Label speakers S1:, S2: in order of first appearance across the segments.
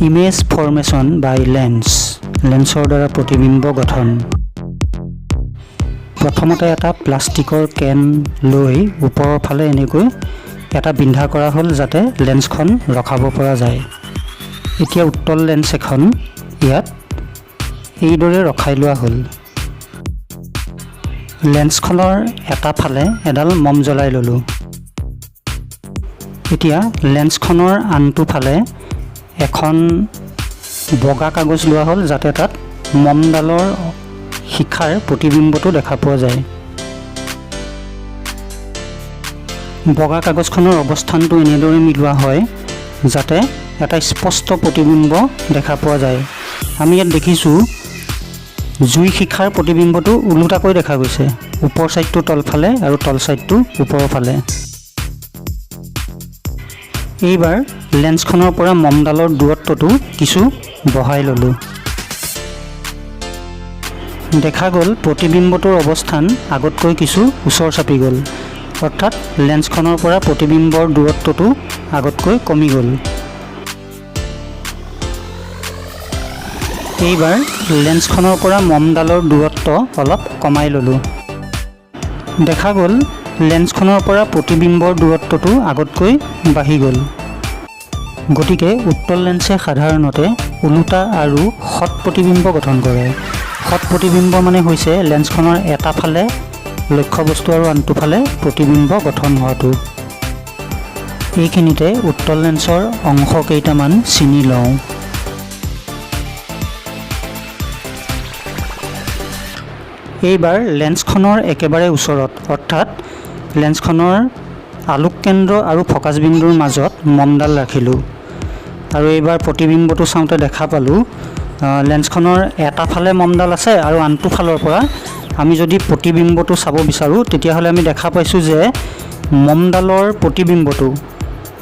S1: Image formation by lens. লেন্সৰ দ্বাৰা প্ৰতিবিম্ব গঠন। প্ৰথমতে এটা প্লাষ্টিকৰ কেন লৈ ওপৰৰ ফালে এনেকৈ এটা বিন্ধা কৰা হ'ল, যাতে লেন্সখন ৰখাব পৰা যায়। এতিয়া উত্তল লেন্স এখন ইয়াত এইদৰে ৰখাই লোৱা হ'ল। লেন্সখনৰ এটা ফালে এডাল মম জ্বলাই ল'লোঁ। এতিয়া লেন্সখনৰ আনটো ফালে এখন বগা কাগজ লোৱা হ'ল, যাতে তাত মমডালৰ শিখাৰ প্ৰতিবিম্বটো দেখা পোৱা যায়। বগা কাগজখনৰ অৱস্থানটো এনেদৰে মিলোৱা হয়, যাতে এটা স্পষ্ট প্ৰতিবিম্ব দেখা পোৱা যায়। আমি ইয়াত দেখিছোঁ, জুই শিখাৰ প্ৰতিবিম্বটো ওলোটাকৈ দেখা গৈছে, ওপৰ ছাইডটো তলফালে আৰু তল ছাইডটো ওপৰৰ ফালে। এইবাৰ লেন্সখনৰ পৰা মমডালৰ দূৰত্বটো কিছু বঢ়াই ল'লোঁ। দেখা গ'ল, প্ৰতিবিম্বটোৰ অৱস্থান আগতকৈ কিছু ওচৰ চাপি গ'ল, অৰ্থাৎ লেন্সখনৰ পৰা প্ৰতিবিম্বৰ দূৰত্বটো আগতকৈ কমি গ'ল। এইবাৰ লেন্সখনৰ পৰা মমডালৰ দূৰত্ব অলপ কমাই ল'লোঁ। দেখা গ'ল, লেন্সখনৰ পৰা প্ৰতিবিম্বৰ দূৰত্বটো আগতকৈ বাঢ়ি গ'ল। গতিকে উত্তল লেন্সে সাধাৰণতে ওলোটা আৰু সৎ প্ৰতিবিম্ব গঠন কৰে। সৎ প্ৰতিবিম্ব মানে হৈছে লেন্সখনৰ এটা ফালে লক্ষ্যবস্তু আৰু আনটো ফালে প্ৰতিবিম্ব গঠন হোৱাটো। এইখিনিতে উত্তল লেন্সৰ অংশ কেইটামান চিনি লওঁ। এইবাৰ লেন্সখনৰ একেবাৰে ওচৰত, অৰ্থাৎ লেন্সখনৰ আলোককেন্দ্ৰ আৰু ফ'কাছ বিন্দুৰ মাজত মমডাল ৰাখিলোঁ আৰু এইবাৰ প্ৰতিবিম্বটো চাওঁতে দেখা পালোঁ, লেন্সখনৰ এটা ফালে মমডাল আছে আৰু আনটো ফালৰ পৰা আমি যদি প্ৰতিবিম্বটো চাব বিচাৰোঁ, তেতিয়াহ'লে আমি দেখা পাইছোঁ যে মমডালৰ প্ৰতিবিম্বটো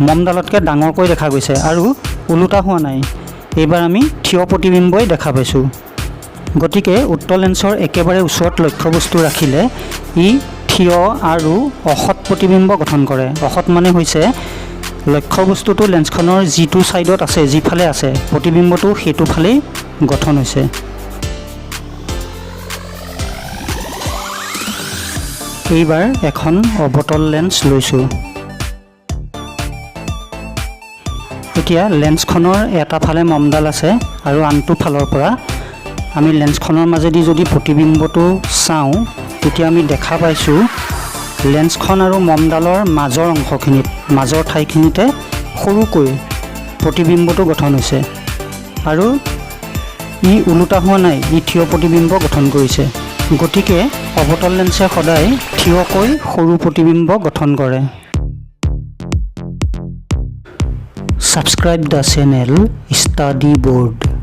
S1: মমডালতকৈ ডাঙৰকৈ দেখা গৈছে আৰু ওলোটা হোৱা নাই। এইবাৰ আমি থিয় প্ৰতিবিম্বই দেখা পাইছোঁ। গতিকে উত্তল লেন্সৰ একেবাৰে ওচৰত লক্ষ্যবস্তু ৰাখিলে ই থিয় আৰু অসৎ প্ৰতিবিম্ব গঠন কৰে। অসৎ মানে হৈছে লক্ষ্যবস্তুটো লেন্সখনৰ যিটো ছাইডত আছে, যিফালে আছে, প্ৰতিবিম্বটো সেইটো ফালেই গঠন হৈছে। এইবাৰ এখন অৱতল লেন্স লৈছোঁ। এতিয়া লেন্সখনৰ এটা ফালে মমডাল আছে আৰু আনটো ফালৰ পৰা আমি লেন্সখনৰ মাজেদি যদি প্ৰতিবিম্বটো চাওঁ, তেতিয়া আমি দেখা পাইছোঁ, লেন্সখন আৰু মমডালৰ মাজৰ অংশখিনিত, মাজৰ ঠাইখিনিতে সৰুকৈ প্ৰতিবিম্বটো গঠন হৈছে আৰু ই ওলোটা হোৱা নাই, ই থিয় প্ৰতিবিম্ব গঠন কৰিছে। গতিকে অৱতল লেন্সে সদায় থিয়কৈ সৰু প্ৰতিবিম্ব গঠন কৰে। Subscribe the channel Study Board.